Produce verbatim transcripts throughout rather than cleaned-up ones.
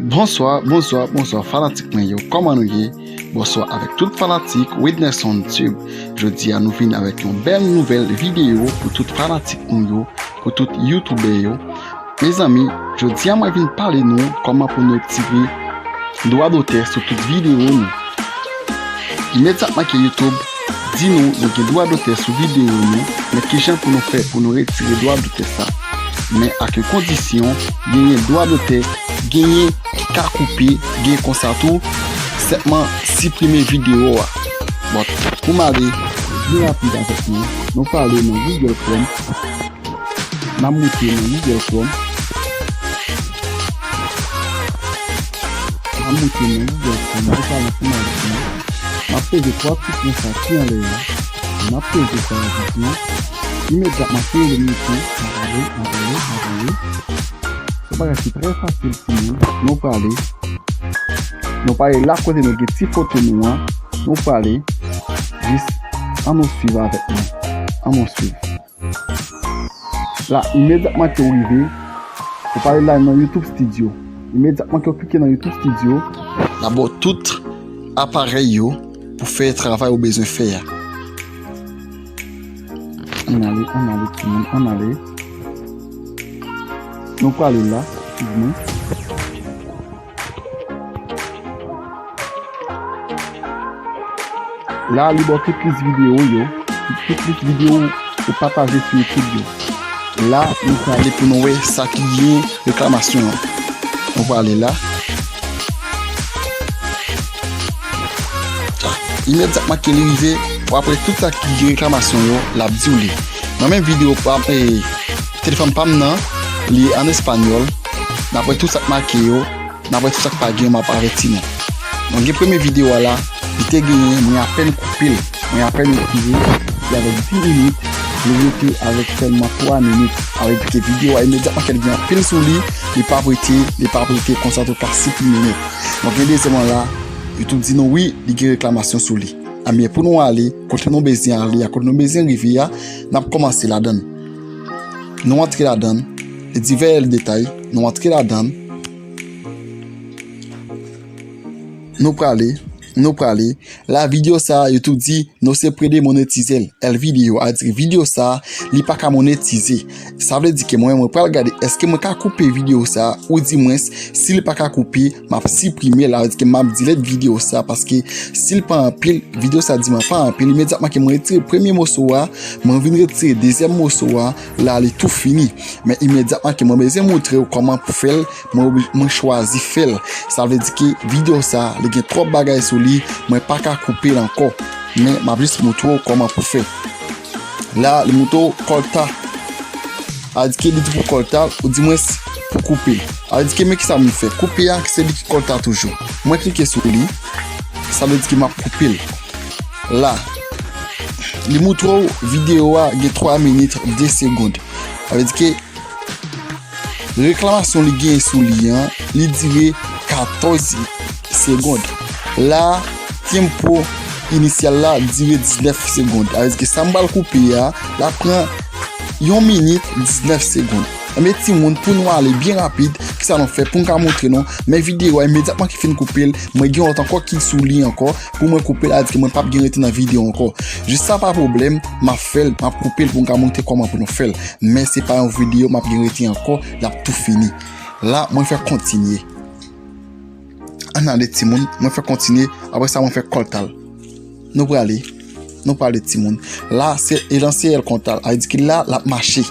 Bonswa, bonswa, bonswa fanatik mwen yo, kòman nou ye? Bonswa avèk tout fanatik Widnerson Tube. Jodi a nou vin avèk yon bèl nouvèl videyo pou tout fanatik nou yo, pou tout youtubè yo. Mezanmi, jodi a mwen vin pale nou kòman pou nou retire dwa dotè sou tout videyo nou. Imedyatman ke YouTube di nou nou gen dwa dotè sou videyo nou, men kijan pou nou fè pou nou retire dwa dotè sa? Men ak yon kondisyon, genyen dwa dotè, genyen ki ka koupe, genyen konsa tou, senpman siprime videyo a. Bon, pou m ale byen rapid avèk nou, nou prale nan Google Chrome. N ap moute nan Google Chrome. N ap moute nan Google Chrome. Nou prale pou m ale. M ap peze twa ti pwen sa ki anlè a. M ap peze sa rapidman. Imedyatman ke li moute, m ap ale, m ap ale, m ap ale. Se yon bagay ki trè fasil, timoun. Nou prale. Nou prale la kote nou gen ti foto nou an. Nou prale. Jis ann nou swiv avèk mwen. Ann nou swiv. La, imedyatman ke w rive, ou prale la nan YouTube Studio. Imedyatman ke w klike nan YouTube Studio, l ap ba w tout aparèy yo pou fè travay ou bezwen fè a. Ann ale, ann ale, timoun, ann ale. Nou prale la, swiv mwen. La, li ba w tout lis videyo yo, tout lis videyo ou pataje sou YouTube yo. La, nou prale pou nou wè sa ki gen reklamasyon an. Nou prale la. Imedyatman ke li rive, w ap wè tout sa ki gen reklamasyon yo, l ap di w li. Nan menm videyo pa m, eh, telefòn pa m nan, li an espanyòl. N ap wè tout sa k make yo, n ap wè tout sa k pa gen yo, m ap avèti nou. Donk, gen premye videyo a la, li te genyen, mwen apèn koupe l, mwen apèn retire, li avèk dis minit, li rete avèk sèlman twa minit. Sa vle di ke videyo a, imedyatman ke l gen anpil sou li, li p ap rete, li p ap rete konsa tou ka siprime nèt. Donk, gen dezyèm an la, YouTube di nou wi, li gen reklamasyon sou li. Ebyen, pou nou ale, kote nou bezwen ale a, kote nou bezwen rive a, n ap kòmanse ladan l. Nou antre ladan l, divès detay, nou antre ladan l. Nou prale, nou prale. La videyo sa a, YouTube di, no se puede monetizar el video. A di videyo sa a, li pa ka monetize. Sa vle di ke mwen, mwen pral gade, èske mwen ka koupe videyo sa a, oudimwens, si li pa ka koupe, m ap siprime l, sa vle di ke m ap delete videyo sa a, paske si l pa anpil, videyo sa a di mwen pa anpil, imedyatman ke mwen retire premye moso a, mwen vin retire dezyèm moso a, la li tou fini. Men imedyatman ke mwen bezwen montre w kòman pou fè l, mwen obli-, mwen chwazi fè l. Sa vle di ke videyo sa a, li gen twòp bagay sou li, mwen pa ka koupe l ankò. Men m ap jis montre w kòman pou fè. La, li montre w kòlta. Sa vle di ke li di pou kòlta, oudimwens pou koupe l. Sa vle di ke men kisa m fè. Koupe a, se li ki kòlta toujou. Mwen klike sou li, sa vle di ke m ap koupe l. La, li montre w videyo a gen twa minit de segonn. Sa vle di ke reklamasyon li genyen sou li an, li dire katòz segonn. La, tempo inisyal la dire diznèf segonn. Sa vle di ke sa m pral koupe a, l ap pran yon minit diznèf segonn. Enben, timoun, pou nou ale byen rapid, kisa nou fè pou m ka montre nou? Men videyo a, imedyatman ki fin koupe l, mwen gen lòt ankò ki sou li ankò, pou mwen koupe l, sa vle di ke mwen p ap gen rete nan videyo ankò. Jis sa pa pwoblèm, m ap fè l, m ap koupe l pou m ka montre kòman pou nou fè l. Men se pa yon videyo m ap gen rete ankò, l ap tou fini. La, mwen fè kontinye. Ann ale timoun, mwen fè kontinye, apre sa mwen fè kòlta l. Nou prale, nou prale timoun. La, se e lanse el konta l, sa vle di ke la, l ap mache.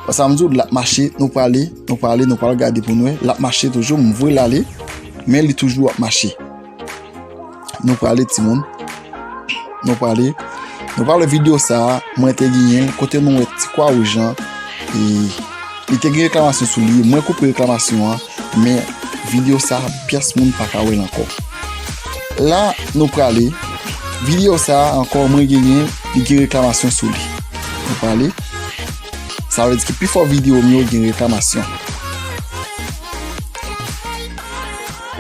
Sa m di w, l ap mache, nou prale, nou prale, nou pral gade pou nou wè. L ap mache toujou, m voye l ale, men li toujou ap mache. Nou prale timoun. Nou prale. Nou prale videyo sa a, mwen te genyen l, kote nou wè ti kwa wouj lan, e li te gen reklamasyon sou li, mwen koupe reklamasyon an, men videyo sa a, pyès moun pa ka wè l ankò. La, nou prale. Videyo sa a ankò, mwen genyen, li gen reklamasyon sou li. Nou prale. Sa vle di ke pifò videyo m yo gen reklamasyon.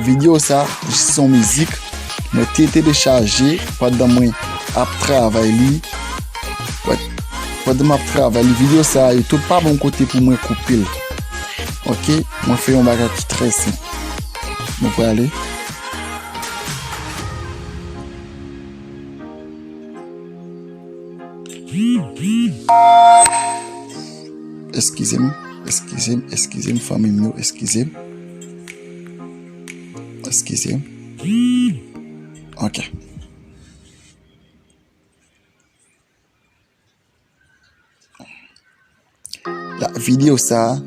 Videyo sa, jis yon mizik, mwen te telechaje pandan mwen ap travay li. Pandan m ap travay li, videyo sa, YouTube pa ban m kote pou mwen koupe l. Oke, mwen fè yon bagay ki trè senp. Nou prale. Eskize m, eskize m, eskize m, fanmi m yo, eskize m. Eskize m. Ok. La, videyo sa,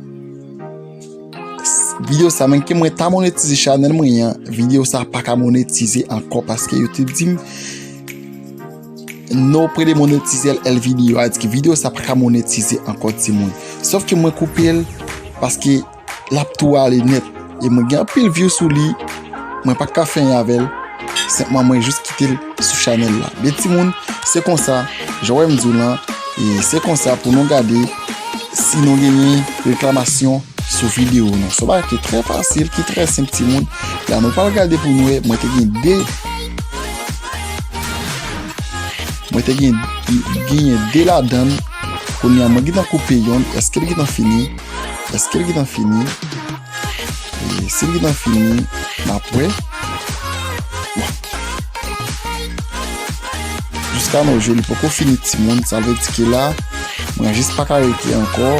videyo sa, menm ke mwen ta monetize chanèl mwen an, videyo sa pa ka monetize ankò paske yo te di m, no puede monetizar el video, a di ke videyo sa pa ka monetize ankò, timoun. Sòf ke mwen koupe l paske l ap tou ale nèt. E mwen gen anpil view sou li, mwen pa ka fè anyen avè l. Senpman, mwen jis kite l sou chanèl la. Men timoun, se konsa, jan w wè m di w lan, e se konsa pou nou gade si nou genyen reklamasyon sou videyo nou. Se yon bagay ki trè fasil, ki trè senp, timoun. La, nou pral gade pou nou wè, mwen te gen de, mwen te gen, genyen de ladan l. Kounye a, mwen gentan koupe yonn. Èske l gentan fini? Èske l gentan fini? E si l gentan fini, n ap wè. Bon. Jiska nou je, li poko fini, timoun. Sa vle di ke la, mwen jis pa ka rete ankò.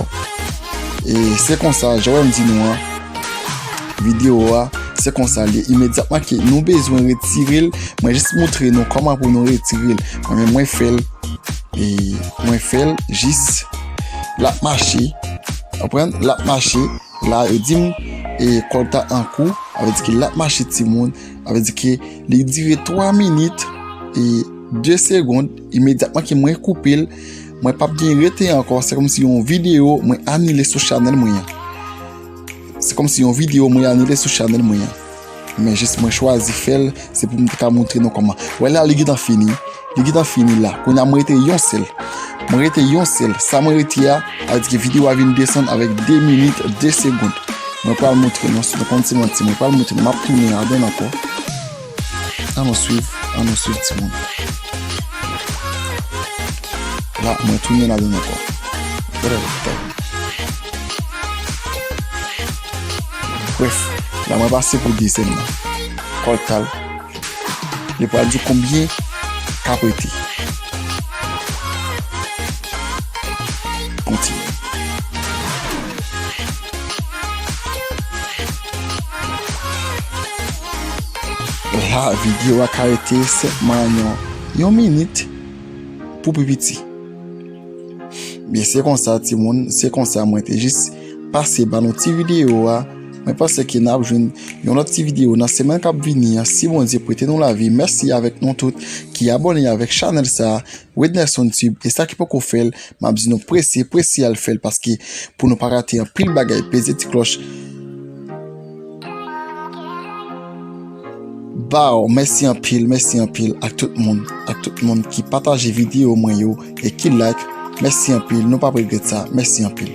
E se konsa, jan w wè m di nou an, videyo a, se konsa l ye. Imedyatman ke nou bezwen retire l, mwen jis moutre nou kòman pou nou retire l. Mwen menm, mwen fè l. E mwen fè l jis l ap mache. Konprann? L ap mache. La, yo di m, e, cortar en curso, sa vle di ke l ap mache, timoun. Sa vle di ke li dire twa minit e de segonn. Imedyatman ke mwen koupe l, mwen p ap gen rete ankò. Se kòmsi yon videyo mwen anile sou chanèl mwen an. Se kòmsi yon videyo mwen anile sou chanèl mwen an. Men jis mwen chwazi fè l, se pou m te ka montre nou kòman. Wè la, li gentan fini. Li gentan fini la. Kounye a, mwen rete yon sèl. Mwen rete yon sèl. Sa mwen rete a, sa vle di ke videyo a vin desann avèk de minit, de segonn. Mwen pral montre nou, si nou konn se manti, mwen pral montre nou. M ap tounen ladan l ankò. Ann nou swiv, ann nou swiv, timoun. La, mwen tounen ladan l ankò. Brèf, la mwen pase pou dezyèm nan. Cortar. Li pral di konbyen k ap rete. Kontinye. La, videyo a ka rete senpman yon, yon minit pou pi piti. Men se konsa, timoun, se konsa mwen te jis pase ba nou ti videyo a. Mwen panse ke n ap jwenn yon lòt ti videyo nan semèn k ap vini an, si Bondye prete nou lavi. Mèsi avèk nou tout ki abòne avèk chanèl sa a, Wednerson Tube. E sa ki poko fè l, m ap di nou prese, prese al fè l, paske pou nou pa rate anpil bagay, peze ti klòch. Baw, mèsi anpil, mèsi anpil ak tout moun, ak tout moun ki pataje videyo mwen yo e ki like. Mèsi anpil, nou p ap regrèt sa. Mèsi anpil.